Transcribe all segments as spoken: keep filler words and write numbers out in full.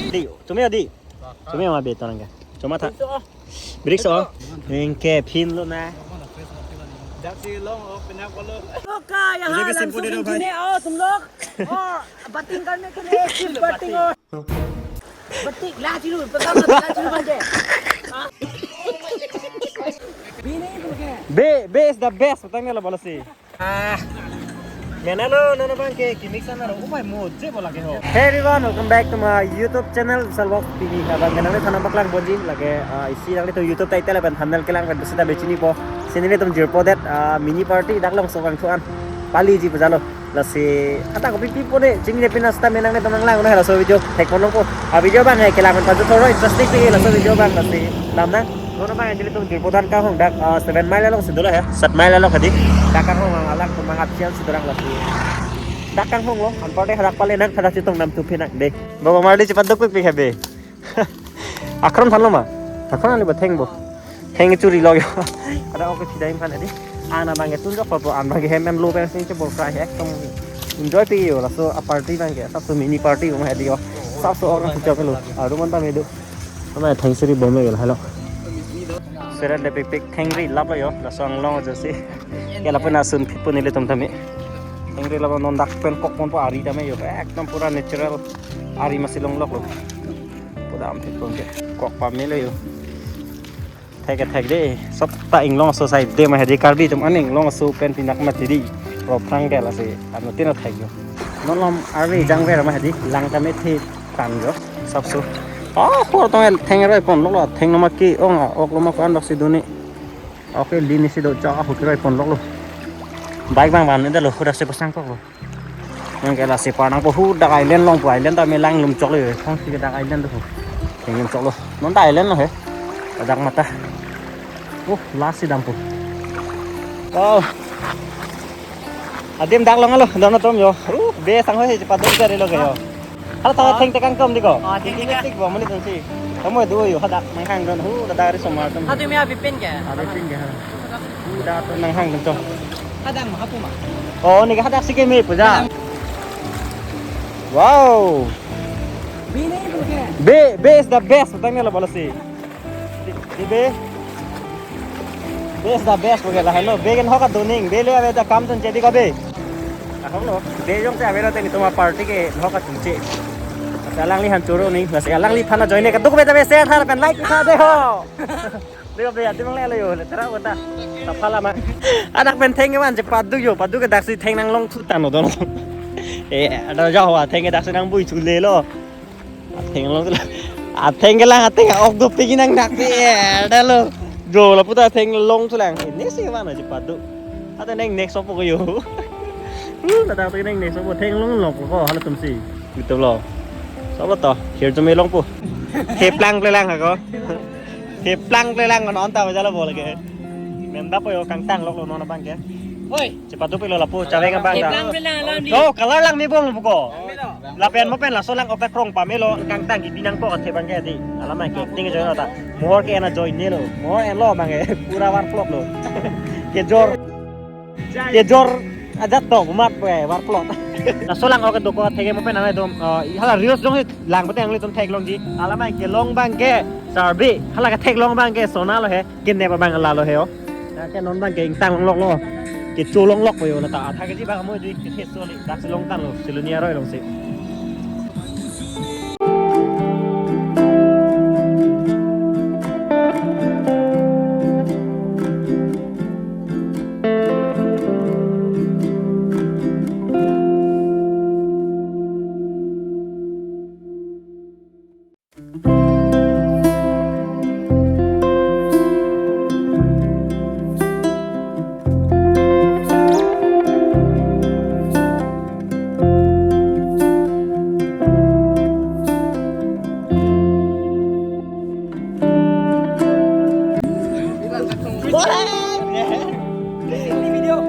Di, chumi di. Chumi ma beton ke. Chuma tha. Bricks o. Engke phin lo na. Dak si long o, penak ko lo. Oka, ya Mujhe bhi ha, shampoo de do, langsung bhai. Jine aao tum log. Aur bathing karne ke liye ek chis bathing aur. Bathing, la chilu, patang la chilu bande. Be nahi bol ke. Be, be is the best, patang la bola si. Ah. Mena lo, non abang ke, kimik sana lo. Oh my, mujhe bola ke ho. Hey everyone, welcome back to my YouTube channel, Vishal Vlogs T V. Abang ke nanglitum thanam paklang ponji, lake, ah, isi nanglitum YouTube title lapen thumbnail kelang pen sita bechini po. Si nanglitum jirpo det, ah, mini party dak Longso kangthu an. Paliji pajalo. Lasi, kata kopi pipo de, chingri pina sita menang ne tonang lang, na laso video, thek ponlong po. Ah, video abang, eh, kelang pen pajut thoro, interesting si, laso video abang, lasi, lam nang. Non abang, actually, tum jirpo dan kanghong dak, ah, seven mile along si dolo ya, sat mile along hadi. Dak kanghong ang alang tum mangap sian si dorang lasi. Dak kanghong lo, anpar de hadak pale nang, hadak si tongnam tu phi nang de. Bawa marli cepat duk pik pik habe. Akron thanlo ma? Akron ani ba theng bo. Theng churi lo yo. Ada oke tidak imkan tadi. Ana bang itu enggak apa-apa, an bang hem em lo pen sing cebol krai hek tum enjoy pi yo, laso a party bang ke, sabso mini party bang hadi yo. Sabso orang pucha pelo. Aru man tam itu. Ama theng suri bom yo halo. Seret de pik pik thengri lap lo yo. Laso anglong jo si. Ya lapen asun pipo nelitum tame. Thengri lap non dak pen kok ponpo, ari tame yo. Ekdom pura natural ari masi longlok lo. Pura am pipo ke. Kok pamelo yo. Thek thek de, sob ta inglong aso side de ma hedi, Karbi atum an inglong aso pen pinak mati di. Ro phrang ke lasi, ano tin thek yo. Non lom arve jangver ma hedi, lang tame thi kan yo, sabso. Oh, hor tong el theng roi ponlok lo, theng lo ma ke-ong a, ok lo ma ko-an bak si duni. Oke, lini si do chok a, hukiroi ponlok lo. Bike bang ban ne da lo, huda se pasang kok lo. Yang ke lasi parnang po, hudak island longpo, island tame lang lum chok lo, thang si ke dak island do. Yang lum chok lo. Non ta island lo he. Dak mata. Oh, lasi dampo. Wow. Adim dak long lo, don atum yo. Uh, be sang ho he, cepat dong cari lo ke yo. Hala tawa theng tekang tum di ko. Oh, theng tekang. Tik bo, mani tum si. Kamu do yo, hadak nanghang don, hu, hadak ari somar tum. Hadu mi abi pin ke? Abi pin ke, ha. Udah tuh nanghang kencang. Hadang mah apa mah? Oh, ini hadak si kami puja. Wow. Be nahi bol ke? Be, be is the best, patang ne lo bola si. Di, di be. Be is the best, bol ke la, hello. Be kan hoka doning, be le ave ta kam tun jadi ka be. Ahong lo, be jong te ave lo te ni tuma party ke hoka tunche. Alangli han choro ni, lasi alangliphan ajoine kaduk be ta be share tha pen like tha de ho. Dei, be, ati mang le lo yo, le tera kota. Taphala ma. Adak pen theng man je padu yo, padu ke daksi theng nanglong thu tan lo don. Eh, ada jauh ah, theng ke daksi nang bui thu le lo. Atheng long thu lang. Atheng ke lang, atheng ok do pigi nang dak si. Eh, ada lo. Jo la puta theng long thu lang. Ini si mana je padu. Ate neng next opo ko yo. Uh, ladak tu neng next opo, theng long lok ko hala tum si. Gitu lo. Sobo to, here to me longpo. He plang plelang ha ko. He plang plelang ko non ta baja lo bol ke. Menda po yo kangtang lok lo non abang ke. Oi. Cepat tu pilo lapu, cawe ngabang. He plang plelang alam di. Oh, color lang me bong lo ko. Lapen mo pen laso lang ok ta krong pamelo, kangtang kiti nang ko athe bang ke di. Alam ke acting join ta. Mohor ke ena join ne lo. Mohor en lo bang ke. Pura war flop lo. Kejor. Kejor ajat to kumat pe war flop. Laso lang ok ta ko athe ke mo pen ang dom, eh, hala reels jong si lang pute ang litum theklongji. Alam ke long bang ke Sarbi. Hala ke theklong bang ke Sona lo he. Kine pa bang la lo he o. Na ke non bang ke ingtang longlok lo. Kecho longlok po yo na ta. Atha ke ji bang mo ji ke so li. Dak si long tan lo. Siloni aroi long si.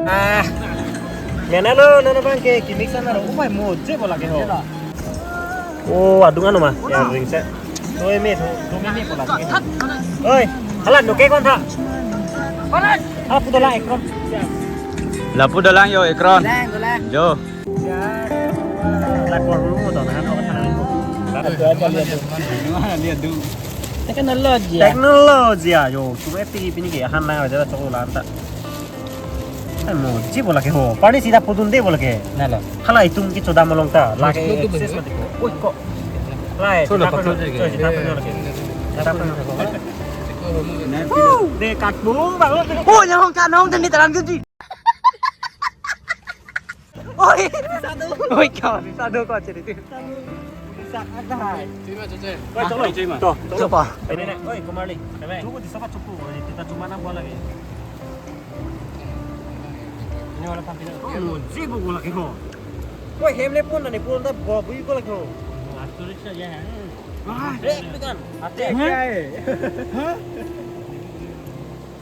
Ah, mena lo, non abang ke, kimik sana lo. Upai mo, je bola ke ho. Oh, adung ano ma? Ya, ring set. Doi me, doi me, doi me ko lagi. Oi, hala, no ke kon tha? Hala, pu dolang ekron. Lapu dolang yo ekron. Dolang, dolang. Jo. La kor lu mo to, na, no, ka na. Teknologi ya. Teknologi ya, yo, cuma pini pini ke han lang aja lah coklo lanta. Kan moji bola ke ho. Pani sida pudun de bola ke. Nalo. Hala itum ke choda malong ta. Lagi access mati ko. Oi ko. Lai, Chola kita patu patu lagi. Kita patu lagi. Kita patu lagi. De kat bung bang. Oh, nyahong ka nong dan di taran gudi. Oi. Satu. Oi kau. Satu kau cerita. Bisa ada. Terima, Cece. Oi, coklo. Terima. Tuh, coklo. Apa? Ini nih. Oi, kembali. Coba di sapa cukup. Kita cuma enam bola lagi. Ini orang tampil. Oh, moji bola ke ho. Oi, hem le pon na ni pon ta bo bui bola ke ho. Atur saja ya. Wah, eh, bukan. Ate. Hah?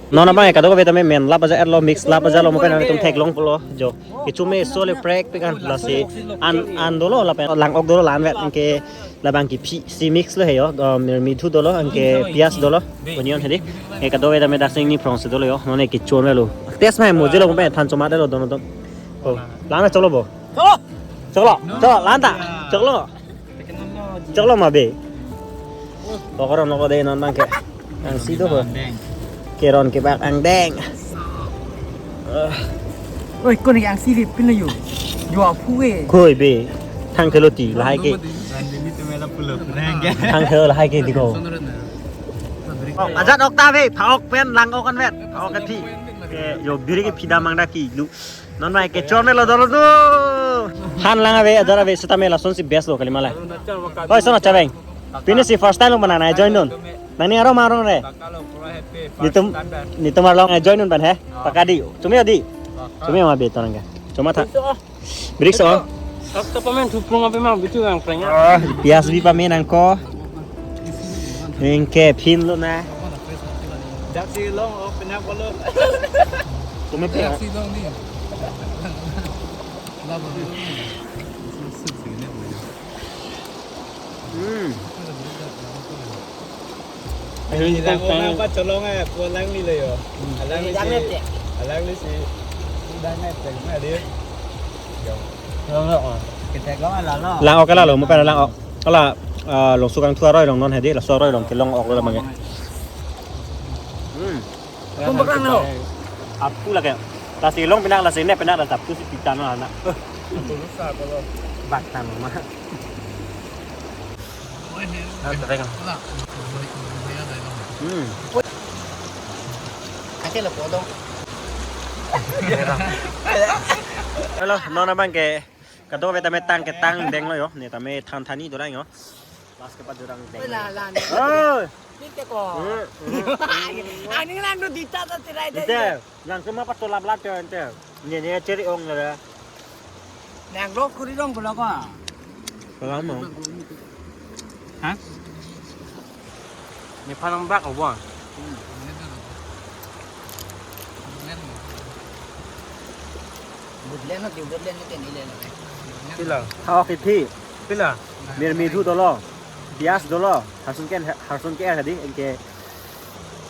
Non abang kadokave tame men lap aja erlo, mix lap aja lo, mo pen atum theklong pulo jo. Kechume so le prek pekan lasi an an dolo lapen lang-ok dolo la-an vet ke labang kephi si mix lo he yo, um, mirmithu dolo, anke pias dolo, onion hedi. Ke kadokave tame daksing ni phrong si dolo yo. Non ke chon lo. Test mai moji lo mo pen than choma dolo dono dom. Oh, la-an choklo bo. Choklo. Choklo, choklo, la-an ta. Choklo. Choklo ma be. Kokoron lo ko de non abang ke. Ang si do ko. Keron kebak angdeng. Oi, koni ang si vip pin lo yo. Yo aphu e. Koi be. Thang thelo ti lahai ke. Thang thelo lahai ke di ko. Ajat ok ta be, pha-ok pen lang-ok an vet. Pha-ok ke thi. Ke yo biri ke phi dam mang da ki lu. Non mai ke chon lo dolo tu. Han lang ave, ador ave, seta me lason si best lo kali malai. Oi, sona chaveng. Pini si first time lo mana na join non. Nangning arong ma arong re. Nitum, nitum arlong join non ban he. Pakadi. Chumi adi. Chumi ma be torang ka. Chuma tha. Bricks oh. Ak ta pamen thupung ape ma bitu ang pranya. Ah, pias bi pamen angko. Anke phin lo na. Jaksi long oh, pena bolo. Kome pe. Jaksi long ni. Hmm. Ini lang oh, nang pa cholong eh, pu lang ni lo yo. Alang ni si, alang ni si. Udah naik tek na dia. Yo. Long lo. Kita long ala lo. Lang-ok la lo, mo pen lang-ok. Ala, ah, long sukang thua roi long non hedi, la so roi long ke long-ok lo mang. Hmm. Kum bakang lo. Apu lake. Lasi long pinak, lasi ne pinak, lasi apu si pita na na. Bak tang ma. Hmm. Ate lo podong. Hello, non abang ke kadokave tame tang ke tang deng lo yo. Ne tame than thani do lang yo. Last ke pa jurang deng. Wala la ne. Oh. Nite ko. Hmm, hmm. Ani lang do dita ta tirai dai. Ite, lang sema pa tolap la te ente. Nye nye cheri ong le. Nang lo kuri rong ko lo ko. Kalam mo. Ha? Nephan ang bak abo. Budlen no, budlen no teni le lo. Pila. Ha, okay, thi. Pila. Mirmithu dolo. Pias dolo. Harsun ke, harsun ke er hedi, anke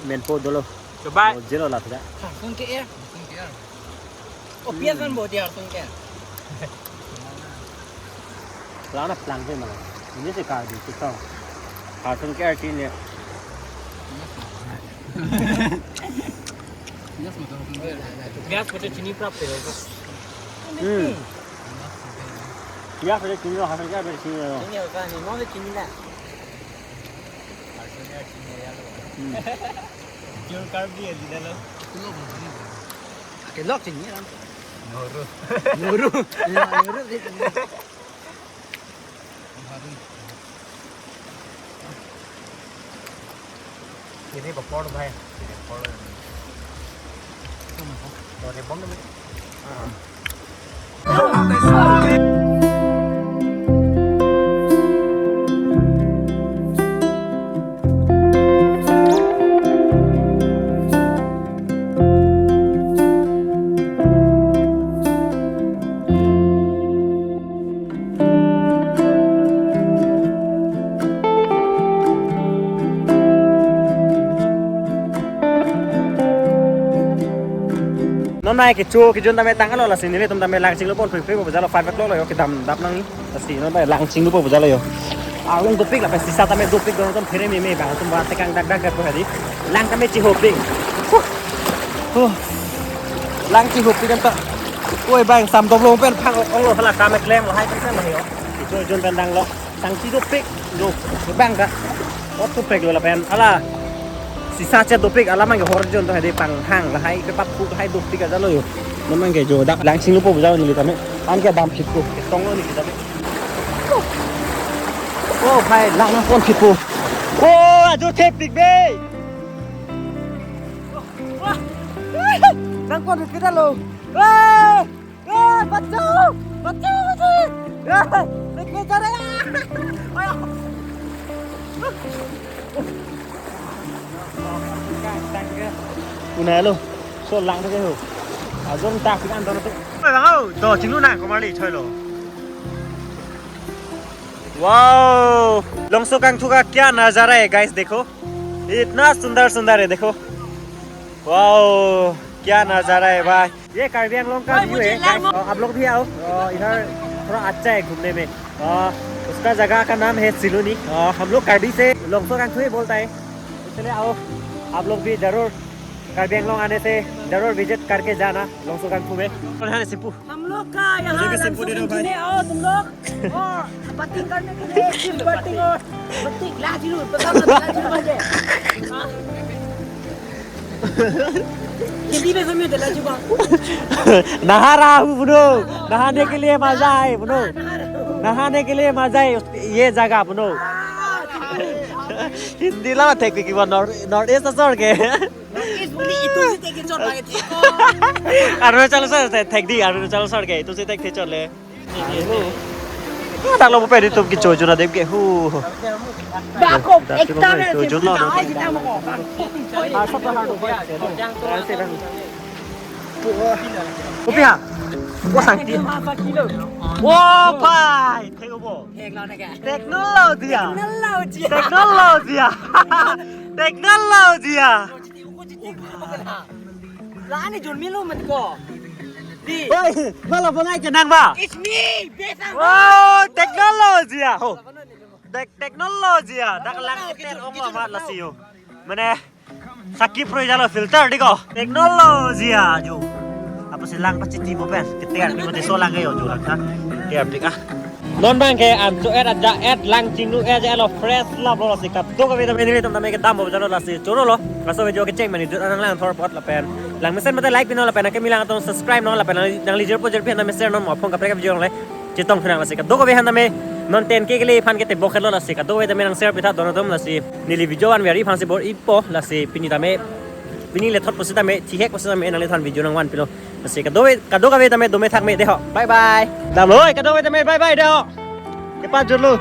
menpo dolo. Coba. Oh, jelo la thada. Harsun ke er. Oh, pias kan bo dia harsun ke er. Lana plang pe malah. Ini sih kali kita. Harsun ke er chini. Pias betul chini prap pe. Hmm. Pias betul chini lo, harsun ke er betul chini lo. Ini apa nih? Mau chini lah. Hmm. Jur Karbi ya, di dalam. Kelok chini kan. Nuru. Nuru. Iya, nuru sih chini. Ini bapor, bhai. Ini bapor. Ini bom dulu. Ah. Non mai kecho kejun tame tanglo, lasi nelitum tame Langchinglu pon, pui pui bo jalo, five o'clock lo yo, kedam dap nangji. Lasi non mai Langchinglu pon bo jalo yo. Arong dopik lapen sisa tame dopik, dono tum phere meme bang tum ba tekang dak dak ko hadi. Lang tame chihopik. Huh. Huh. Lang chihopik kan ta. Oi bang sam dom lo pen phang ong lo hala kam klem lo hai pen kan lo. Ijo jon pen dang lo. Tang chi dopik. Jo. Bang ka. Ot dopik lo lapen. Ala. Sisa che dopik ala mang ke hor jon to hadi pang hang lahai pe pat pu hai dopik aja lo yo. Namang ke jo dak lang chinglu po bujau ni tame. An ke dam phit ko. Tong lo ni tame. Oh, bhai, lang nangpon phit po. Oh, ajo thepik be. Nangpon phit kita lo. Eh, eh, bachao, bachao, bachao. Eh, phit ke jare. Ayo. Unai lo. So lang ke ho. Ajon tak kan dono tu. Bang ho, do chinglu na komarli choi lo. Wow, लोंगसोकांगथु का क्या नजारा है गाइस, देखो इतना सुंदर सुंदर है, देखो। वाओ, क्या नजारा है भाई। ये कार्बी आंगलोंग का व्यू है गाइस, और आप लोग भी आओ, और इधर थोड़ा अच्छा है घूमने में। और उसका जगह का नाम है सिलुनी। और हम लोग कार्बी से लोंगसोकांगथु ही बोलता है, इसलिए आओ आप लोग भी जरूर कार्बी आंगलोंग आने से जरूर विजिट करके जाना लोंगसोकांगथु में। और हाँ, सिपू। हम लोग का यहाँ मुझे भी शैम्पू दे दो भाई। रंगसों कुंजी में आओ तुम लोग। और बाथिंग करने के लिए सिर्फ बाथिंग और बाथिंग, लाजिलु, पता मत, लाजिलु बन जाए। हाँ। हिंदी में समझो तो लाजिलु बन। नहा रहा हूँ ब्रो, नहाने के लिए मजा है ब्रो, नहाने के लिए मजा है ये जगह ब्रो। हिंदी ला thek ki ba North, North East asor ke. Is buli itu si teki chot lagi thek ko. Arunachal asor te thek di, Arunachal asor ke itu si thek thek chot le. Dak lo pedi tum ki chojo na dem ke hu. Bako ekta chojo na. Ai kita mo ko. Kopi ha? Ko sang ti. Wo pai, thek bo. Thek lo na ka. Technology. Technology. Technology. Technology. Lani jurmi lo mat ko. Di. Oi, mala bangai ke nang ba? It's me, Besang. Oh, technology ya. Ho. Tek technology ya. Dak lang keter ong ma lasi yo. Mane sakhi pro jalo filter di ko. Technology ya jo. Apa si lang pasti tibo pen. Keter di mati so lang kayo jo lang ha. Keter di ah. Non bang ke an cho et aja et lang chinglu et ja lo fresh la bro lasi kadokave tame nelitum tame kedam bo jalo lasi choro lo. Laso video kecheng mani jut anang lang thor pot lapen. Lang mesen mate like pinon lapen akemi lang atum subscribe non lapen nangli jirpo jirpi han tame share non mo aphong kaprek video le. Chetong thunang lasi kadokave han tame non ten K kele phan ke tebok helo lasi kadokave tame nang share pitha dono tum lasi neli video an veri phan si bor ipo lasi pini tame pini le thot pusi tame thihek pusi tame nangliphan video nangvan pilo. Lasi kadokave, kadokave tame dome thak me de ho. Bye bye. Dam lo, kadokave tame bye bye de ho. Kepat jurlo.